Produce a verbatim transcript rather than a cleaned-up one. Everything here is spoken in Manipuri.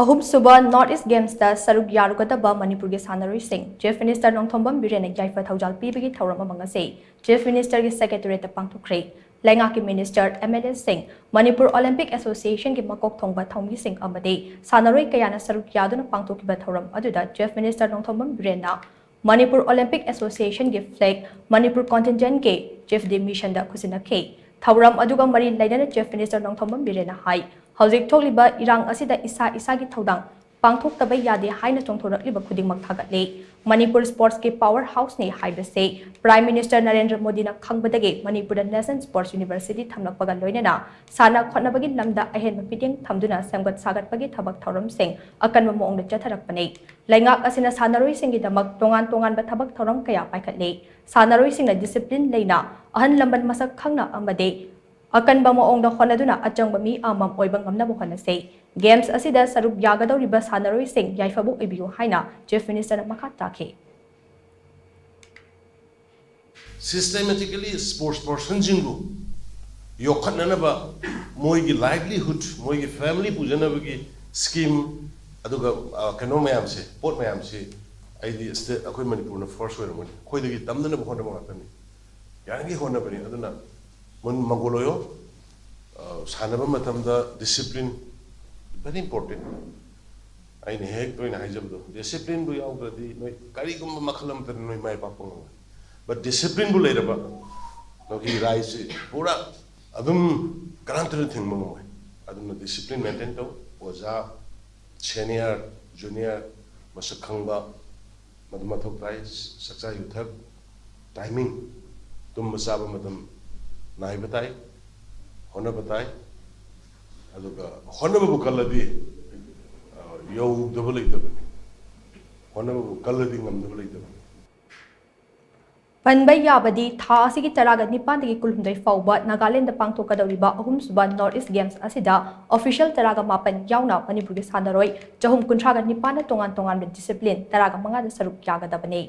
ꯑꯍꯨꯝꯁꯨꯕ North East Gamesꯇ ꯁꯔꯨꯛ ꯌꯥꯔꯨꯒꯗꯕ ꯃꯅꯤꯄꯨꯔꯒꯤ ꯁꯥꯟꯅꯔꯣꯏꯁꯤꯡ Chief Minister ꯅꯣꯡꯊꯣꯝꯕꯝ ꯕꯤꯔꯦꯟꯅ ꯌꯥꯏꯐ ꯊꯧꯖꯥꯜ ꯄꯤꯕꯒꯤ ꯊꯧꯔꯝ ꯑꯃ ꯉꯁꯤ Chief Ministerꯒꯤ Secretariatꯇ ꯄꯥꯡꯊꯣꯛꯈ꯭ꯔꯦ꯫ ꯂꯩꯉꯥꯛꯀꯤ minister, MLAꯁꯤꯡ, ꯃꯅꯤꯄꯨꯔ Olympic Associationꯒꯤ ꯃꯀꯣꯛ ꯊꯣꯡꯕ ꯊꯧꯃꯤꯁꯤꯡ ꯑꯃꯗꯤ ꯁꯥꯟꯅꯔꯣꯏ ꯀꯌꯥꯅ ꯁꯔꯨꯛ ꯌꯥꯗꯨꯅ ꯄꯥꯡꯊꯣꯛꯈꯤꯕ ꯊꯧꯔꯝ ꯑꯗꯨꯗ Chief Minister Nongthombam ꯕꯤꯔꯦꯟꯅ Manipur Olympic Associationꯒꯤ flag, Manipur contingentꯀꯤ chief de missionꯗ ꯈꯨꯠꯁꯤꯟꯅꯈꯤ꯫ ꯊꯧꯔꯝ ꯑꯗꯨꯒ ꯃꯔꯤ ꯂꯩꯅꯅ Chief Minister ꯅꯣꯡꯊꯣꯝꯕꯝ ꯕꯤꯔꯦꯟꯅ ꯍꯥꯏ, ꯍꯧꯖꯤꯛ ꯊꯣꯛꯂꯤꯕ ꯏꯔꯥꯡ ꯑꯁꯤꯗ ꯏꯁꯥ ꯏꯁꯥꯒꯤ ꯊꯧꯗꯥꯡ ꯄꯥꯡꯊꯣꯛꯇꯕ ꯌꯥꯗꯦ ꯍꯥꯏꯅ ꯆꯣꯡꯊꯣꯔꯛꯂꯤꯕ ꯈꯨꯗꯤꯡꯃꯛ ꯊꯥꯒꯠꯂꯤ꯫ ꯃꯅꯤꯄꯨꯔ sportsꯀꯤ power houseꯅꯤ ꯍꯥꯏꯕꯁꯤ Prime Minister ꯅꯔꯦꯟꯗ꯭ꯔ ꯃꯣꯗꯤꯅ ꯈꯪꯕꯗꯒꯤ ꯃꯅꯤꯄꯨꯔꯗ National Sports University ꯊꯝꯂꯛꯄꯒ ꯂꯣꯏꯅꯅ ꯁꯥꯟꯅ ꯈꯣꯠꯅꯕꯒꯤ ꯂꯝꯗ ꯑꯍꯦꯟꯕ ꯃꯤꯠꯌꯦꯡ ꯊꯝꯗꯨꯅ ꯁꯦꯝꯒꯠ ꯁꯥꯒꯠꯄꯒꯤ ꯊꯕꯛ ꯊꯧꯔꯝꯁꯤꯡ ꯑꯀꯟꯕ ꯃꯑꯣꯡꯗ ꯆꯠꯊꯔꯛꯄꯅꯤ꯫ ꯂꯩꯉꯥꯛ ꯑꯁꯤꯅ ꯁꯥꯟꯅꯔꯣꯏꯁꯤꯡꯒꯤꯗꯃꯛ ꯇꯣꯉꯥꯟ ꯇꯣꯉꯥꯟꯕ ꯊꯕꯛ ꯊꯧꯔꯝ ꯀꯌꯥ ꯄꯥꯏꯈꯠꯂꯤ꯫ ꯁꯥꯟꯅꯔꯣꯏꯁꯤꯡꯅ discipline ꯂꯩꯅ, ꯑꯍꯜ ꯂꯃꯟ ꯃꯁꯛ ꯈꯪꯅ ꯑꯃꯗꯤ ꯑꯀꯟꯕ ꯃꯑꯣꯡꯗ ꯍꯣꯠꯅꯗꯨꯅ ꯑꯆꯪꯕ ꯃꯤ ꯑꯃꯃꯝ ꯑꯣꯏꯕ ꯉꯝꯅꯕ ꯍꯣꯠꯅꯁꯤ꯫ Games ꯑꯁꯤꯗ ꯁꯔꯨꯛ ꯌꯥꯒꯗꯧꯔꯤꯕ ꯁꯥꯟꯅꯔꯣꯏꯁꯤꯡ ꯌꯥꯏꯐꯕ ꯑꯣꯏꯕꯤꯌꯨ ꯍꯥꯏꯅ Chief Ministerꯅ ꯃꯈꯥ ꯇꯥꯈꯤ꯫ Systematically sports personꯁꯤꯡꯕꯨ ꯌꯣꯛꯈꯠꯅꯅꯕ, ꯃꯣꯏꯒꯤ livelihood, ꯃꯣꯏꯒꯤ family ꯄꯨꯖꯅꯕꯒꯤ scheme, ꯑꯗꯨꯒ ꯑ, ꯀꯩꯅꯣ ꯃꯌꯥꯝꯁꯦ, ꯄꯣꯠ ꯃꯌꯥꯝꯁꯦ ꯑꯩꯗꯤ state, ꯑꯩꯈꯣꯏ ꯃꯅꯤꯄꯨꯔꯅ first ꯑꯣꯏꯔꯝꯒꯅꯤ꯫ ꯑꯩꯈꯣꯏꯗꯒꯤ ꯇꯝꯅꯅꯕ ꯍꯣꯠꯅꯕ ꯉꯥꯛꯇꯅꯤ꯫ ꯌꯥꯔꯤꯉꯩ ꯍꯣꯠꯅꯕꯅꯤ꯫ ꯑꯗꯨꯅ ꯃꯟ-, ꯃꯪꯒꯣꯜ ꯑꯣꯏꯌꯣ꯫ ꯑ, ꯁꯥꯟꯅꯕ ꯃꯇꯝꯗ discipline very important꯫ ꯑꯩꯅ ꯍꯦꯛ ꯇꯣꯏꯅ ꯍꯥꯏꯖꯕꯗꯣ, disciplineꯕꯨ ꯌꯥꯎꯗ꯭ꯔꯗꯤ ꯅꯣꯏ ꯀꯔꯤꯒꯨꯝꯕ ꯃꯈꯜ ꯑꯃꯠꯇꯗ ꯅꯣꯏ ꯃꯥꯏ ꯄꯥꯛꯄ ꯉꯝꯃꯣꯏ꯫ But disciplineꯕꯨ ꯂꯩꯔꯕ, ꯅꯣꯏꯒꯤ rideꯁꯤ ꯄꯨꯔꯥ ꯑꯗꯨꯝ ꯀꯅꯥꯝꯇꯅ ꯊꯤꯡꯕ ꯉꯝꯃꯣꯏ꯫ ꯑꯗꯨꯅ discipline maintain ꯇꯧ꯫ ꯑꯣꯖꯥ, senior, junior, ꯃꯁꯛ ꯈꯪꯕ, ꯃꯗꯨ ꯃꯊꯧ ꯇꯥꯏ꯫ ꯆꯥꯛꯆꯥ ꯌꯨꯊꯛ, timing, ꯇꯨꯝꯕ ꯆꯥꯕ ꯃꯇꯝ ꯅꯥꯏꯕ ꯇꯥꯏ, ꯍꯣꯠꯅꯕ ꯇꯥꯏ꯫ ꯑꯗꯨꯒ ꯍꯣꯠꯅꯕꯕꯨ ꯀꯜꯂꯗꯤ, ꯑ, ꯌꯧꯗꯕ ꯂꯩꯇꯕꯅꯤ꯫ ꯍꯣꯠꯅꯕꯕꯨ ꯀꯜꯂꯗꯤ ꯉꯝꯗꯕ ꯂꯩꯇꯕꯅꯤ꯫ ꯄꯟꯕ ꯌꯥꯕꯗꯤ, ꯊꯥ ꯑꯁꯤꯒꯤ ꯇꯔꯥꯒ ꯅꯤꯄꯥꯟꯗꯒꯤ ꯀꯨꯟꯍꯨꯝꯗꯣꯏ ꯐꯥꯎꯕ ꯅꯥꯒꯥꯂꯦꯟꯗ ꯄꯥꯡꯊꯣꯛꯀꯗꯧꯔꯤꯕ ꯑꯍꯨꯝꯁꯨꯕ North East Games ꯑꯁꯤꯗ official ꯇꯔꯥꯒ ꯃꯥꯄꯟ ꯌꯥꯎꯅ ꯃꯅꯤꯄꯨꯔꯒꯤ ꯁꯥꯟꯅꯔꯣꯏ ꯆꯍꯨꯝ ꯀꯨꯟꯊ꯭ꯔꯥꯒ ꯅꯤꯄꯥꯟꯅ ꯇꯣꯉꯥꯟ ꯇꯣꯉꯥꯟꯕ discipline ꯇꯔꯥꯒ ꯃꯉꯥꯗ ꯁꯔꯨꯛ ꯌꯥꯒꯗꯕꯅꯤ꯫